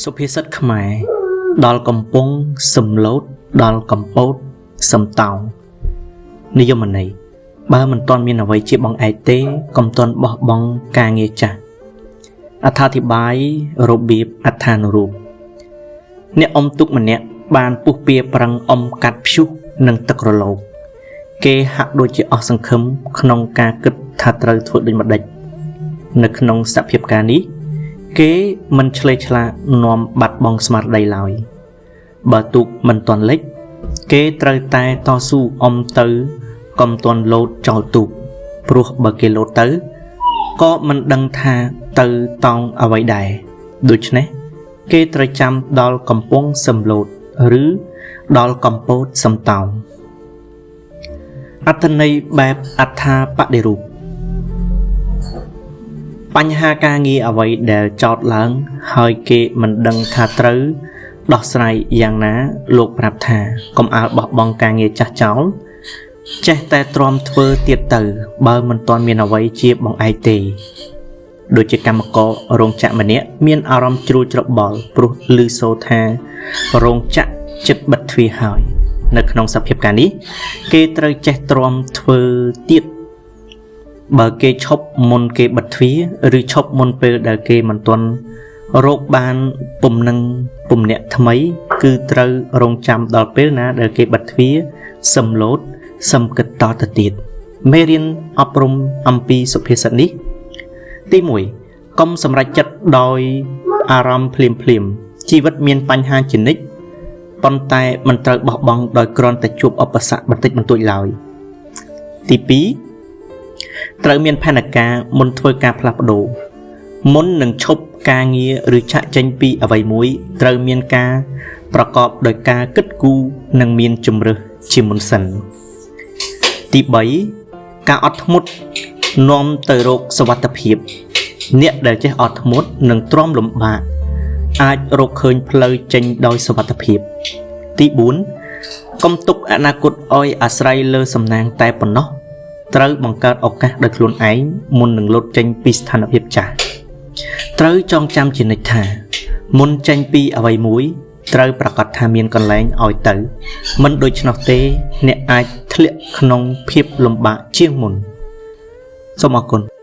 សុភាសិតខ្មែរដល់កំពង់សំឡូតដល់កំពតសំតោងនិយមន័យបើមិនទាន់មានអ្វីជាបង្អែកទេកុំទាន់បោះបង់ការងារចាស់អត្ថាធិប្បាយរបៀបអត្ថានុរូបអ្នកអុំទូកម្នាក់បានពុះពៀប្រឹងអុំកាត់ព្យុះនិងទឹករលកគេហាក់ដូចជាអស់សង្ឃឹមក្នុងការគិតថាត្រូវធ្វើដូចម្ដេចនៅក្នុងសភាពការនេះគេមិនឆ្លេឆ្លានាំបាត់បង់ស្មារតីឡើយបើទូកមិនទាន់លិចគេត្រូវតែតស៊ូអុំទៅកុំទាន់លោតចោលទូកព្រោះបើគេលោតទៅក៏មិនដឹងថាទៅតោងអ្វីដែរដូច្នេះគេត្រូវចាំដល់កំពង់សំឡូតឬដល់កំពតសំតោងអត្ថន័យបែបអត្ថាបដិរូបបញ្ហាការងារអ្វីដែលចោទឡើងហើយគេមិនដឹងថាត្រូវដោះស្រាយយ៉ាងណាលោកប្រាប់ថាកុំអាលបោះបង់ការងារចាស់ចោលចេះតែទ្រាំធ្វើទៀតទៅបើមិនទាន់មានអ្វីជាបង្អែកទេដូចជាកម្មកររោងចក្រម្នាក់មានអារម្មណ៍ជ្រួលច្របល់ព្រោះឮសូរថារោងចក្រជិតបិទទ្វារហើយនៅក្នុងសភាពការនេះគេត្រូវចេះទ្រាំធ្វើទៀតបើគេឈប់មុនគេបិទទ្វារឬឈប់មុនពេលដែលគេមិនទាន់រកបានពំនឹងពំនាក់ថ្មីគឺត្រូវរងចាំដល់ពេលណាដែលគេបិទទ្វារសំឡូតសំគិតតទៅទៀតមេរៀនអប់រំអំពីសុភាសិតនេះទី1កុំសម្រេចចិត្តដោយអារម្មណ៍ភ្លាមភ្លាមជីវិតមានបញ្ហាជានិច្ចប៉ុន្តែមិនត្រូវបោះបង់ដោយគ្រាន់តែជួបឧបសគ្គបន្តិចបន្តួចឡើយទី2ត្រូវមានផែនការមុនធ្វើការផ្លាស់ប្ដូរមុននឹងឈប់ការងារឬឆាកចេញពីអ្វីមួយត្រូវមានការប្រកបដោយការគិតគូរនិងមានជំរើសជាមុនសិនទី3ការអត់ធ្មត់នាំទៅរកសុវត្ថិភាពអ្នកដែលចេះអត់ធ្មត់និងទ្រាំលំបាកអាចរកឃើញផ្លូវចេញដោយសុវត្ថិភាពទី4កុំទុកអនាគតឲ្យអាស្រ័យលើសំណាងតែប៉ុណ្ណោះត្រូវបង្កើតឱកាសដោយខ្លួនឯងមុននឹងលោតចេញពីស្ថានភាពចាស់ត្រូវចងចាំជានិច្ចថាមុនចេញពីអ្វីមួយត្រូវប្រកាសថាមានកន្លែងឲ្យទៅមិនដូច្នោះទេអ្នកអាចធ្លាក់ក្នុងភាពលំបាកជាងមុនសូមអរគុណ។